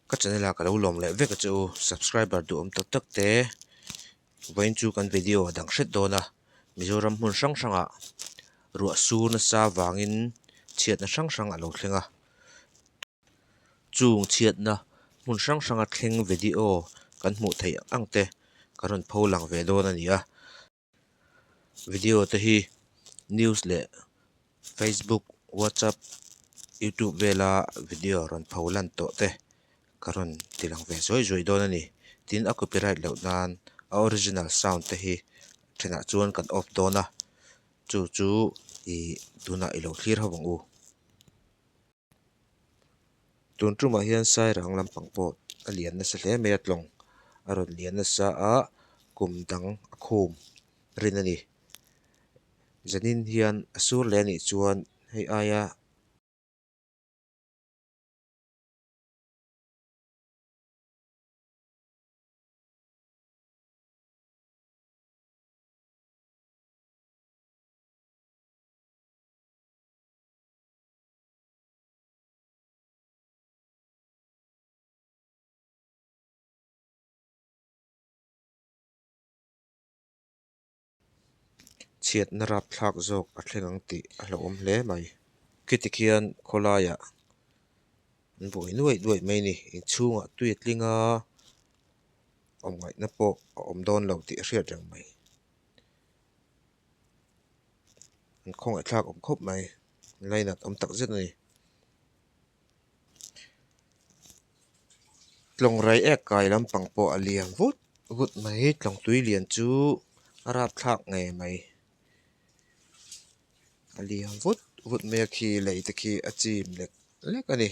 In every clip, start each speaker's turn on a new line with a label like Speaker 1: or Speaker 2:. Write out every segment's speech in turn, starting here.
Speaker 1: Ka channel ah ka lo lawm leh vek a che u subscriber duhawm tak tak te vawiin chu kan video a dang hret dawn a Mizoram hmun hrang hrang ah ruah sur nasa vangin chhiatna hrang hrang a lo thleng a chung chhiatna hmun hrang hrang a thleng video kan hmuh theih ang te ka rawn pho lang ve dawn a ni a. Video te hi news leh facebook whatsapp youtube vela video rawn pho lan tawh te ka rawn ti lang ve zuai zuai dawn a ni tin a copyright loh nan a original sound te hi thenah chuan kan off dawn a chu chu ih tunah i lo thlir ho ang u. Tun tumah hian sairang lampang pawh a lian nasa hle mai a tlawng a rawn lian nasa a kum dang a khum rin a ni zanin hian a sur leh a nih chuan hei aia. Chhiatna rapthlak zawk a thleng ang tih a hlauhawm hle mai. Khiti khian khawlaiah an buai nuaih nuaih mai a ni. Inchhungah tui a tling a, awm ngaihna pawh a awm dawn lo tih a hriat reng mai. An khawngaihthlak awm khawp mai lainat awm tak zet a ni. Tlawng rai ek kai lampang pawh a lian vut vut mai tlawng tui lian chu a rapthlak ngei mai a lian vut vut mai a khi lei te khi a chim lek lek a ni.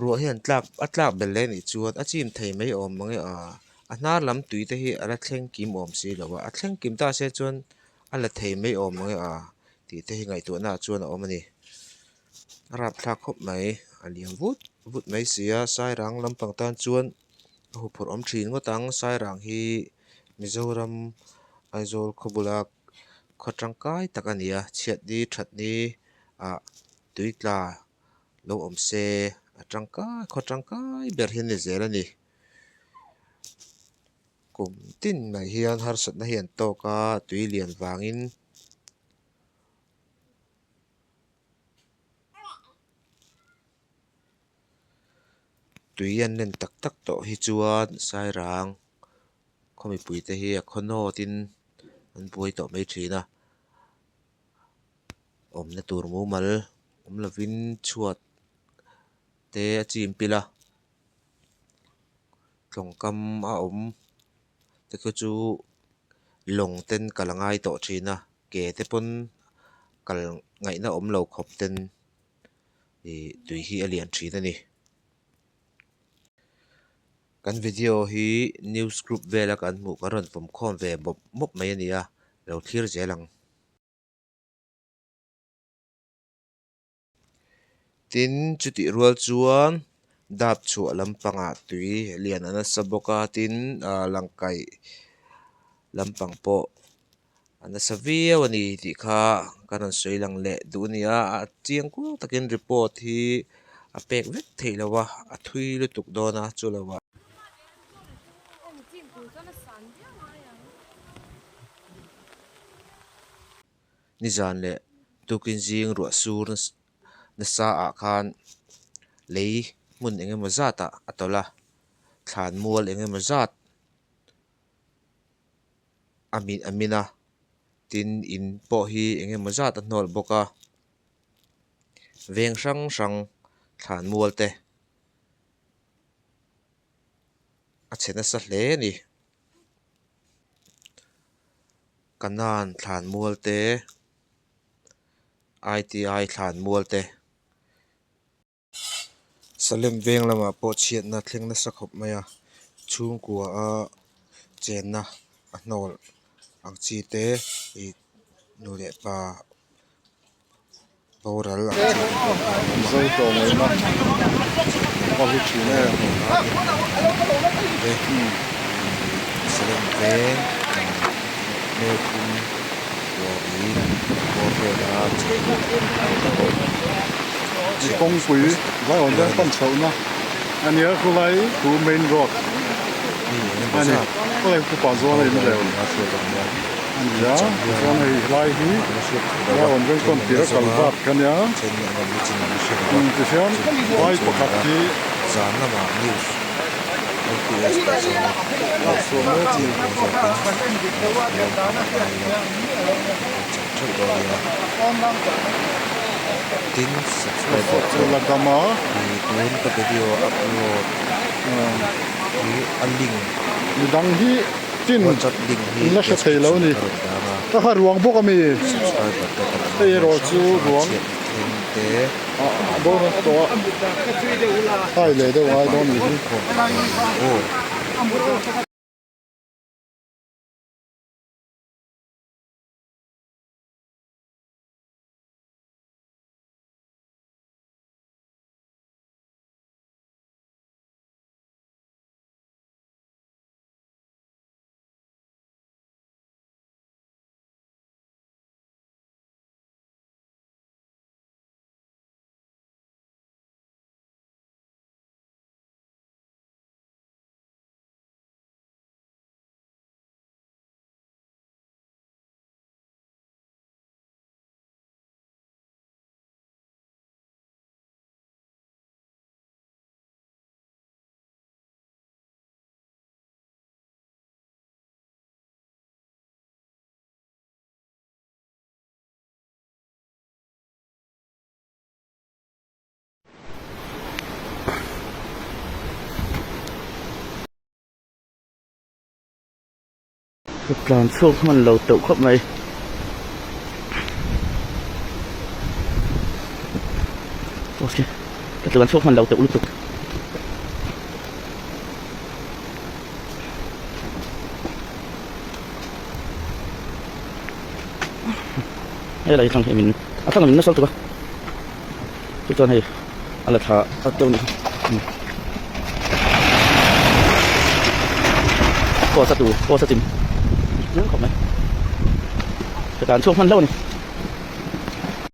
Speaker 1: Ruah hian tlak a tlak belh leh anih chuan a chim thei mai awm mang e aa a hnar lam tui te hi a la thleng kim awm si lo a a thleng kim ta se chuan a la thei mai awm mang e aa tih te hi ngaihtuahna ah chuan a awm a ni a rapthlak khawp mai a liam vut vut mai si a sairang lampang tan chuan a huphurh awm thin ngawt ang sairang hi Mizoram Aizawl khaw bula khaw tangkai tak a ni a chhiatni thatni ah tui tla. Lo awm se a tangkai khaw tangkai ber hi a ni zel a ni. Kum tin mai hian harsatna hi an tawk a tui lian vangin tui an len tak tak tawh hi chuan sairang khaw mipui te hi a khaw nawtin an buai tawh mai thin a. Awmna tur mumal awm lovin chhuat te a chim pil a tawngkam a awm te khu chu lawng ten kal a ngai tawh thin a ke te pawn kal ngaihna awm lo khawp ten ih tui hi a lian thin a ni. Kan video hi news group vela kan hmuh kan rawn vawm khawm ve mawp mawp mai a ni a lo thlir zel ang. Tin chutih rual chuan dap chhuah lampangah tui lian a nasa bawk a tin ah langkaih lampang pawh a nasa viau a ni tih kha ka rawn sawi lang leh duh a ni a a chiang kuau takin report hi a pek vek theih loh a a thui lutuk dawn a chu lo ah. Nizan leh tukin zing ruah sur nasa ah khan lei hmun eng emaw zat ah a tawlh a thlan mual eng emaw zat a min a min a tin in pawh hi eng emaw zat a hnawl bawk a veng hrang hrang thlan mual te a chhe nasa hle a ni. Kanan thlan mual te I_T_I thlan mual te. Salem veng lamah pawh chhiatna thleng nasa khawp mai a chhungkua a chenna a hnawl ang chi te ih nu leh pa boral ang chi te pawh a awm a. Salem veng hmelthum buari bawr vela cheng
Speaker 2: Kawngpui vai awm te pan chhohna A nia khulai chu main road
Speaker 1: Mi engemaw
Speaker 2: a ni
Speaker 1: zat
Speaker 2: khulai chu pah zawn a in
Speaker 1: boral
Speaker 2: rel
Speaker 1: nia hriat a ni a,
Speaker 2: a ni a
Speaker 1: chang hian
Speaker 2: tichuan hei helai hi
Speaker 1: a la hriat theih loh
Speaker 2: la
Speaker 1: a,
Speaker 2: rawn veng
Speaker 1: then
Speaker 2: tawn
Speaker 1: an
Speaker 2: tir
Speaker 1: la
Speaker 2: a
Speaker 1: zawng
Speaker 2: kal
Speaker 1: a,
Speaker 2: vat kha nia
Speaker 1: then an awm na chin an la hre lo a,
Speaker 2: tihian
Speaker 1: chumi tih
Speaker 2: vai
Speaker 1: dawn chu a ni
Speaker 2: pakhat
Speaker 1: a,
Speaker 2: hi
Speaker 1: zan lamah news LPS tih zawng
Speaker 2: Laksuah mek a ni.
Speaker 1: chiang dawn zawkin lo lo chang theuh dawn a nia. Tin subscriber
Speaker 2: Laksuah chu
Speaker 1: chuan
Speaker 2: la dam a.
Speaker 1: ih tun ka video upload hi a link
Speaker 2: Midang hi chin
Speaker 1: WhatsApp link hi
Speaker 2: in la hre thei lo
Speaker 1: description
Speaker 2: a ni.
Speaker 1: ah ka rawn dah ang a.
Speaker 2: Ka kha ruang bawk a mi.
Speaker 1: Subscriber te kan awm
Speaker 2: Hei
Speaker 1: ang
Speaker 2: erawh
Speaker 1: hrang
Speaker 2: chu
Speaker 1: hrang a
Speaker 2: ruang.
Speaker 1: chhiat thleng te.
Speaker 2: A bo na tawh a. Hai leh deuh ngai dawn ni hi.
Speaker 3: Ka tlan chhuak hman lo teuh khawp mai. Ka tlan chhuak hman lo teuh lutuk. Hei lai thlang hi min a thlang min nasa lutuk a chu chuan hei a la thla a deuh anih hi post a tu post a chim chiang khawp mai ka tan chhuak hman hlauh a ni.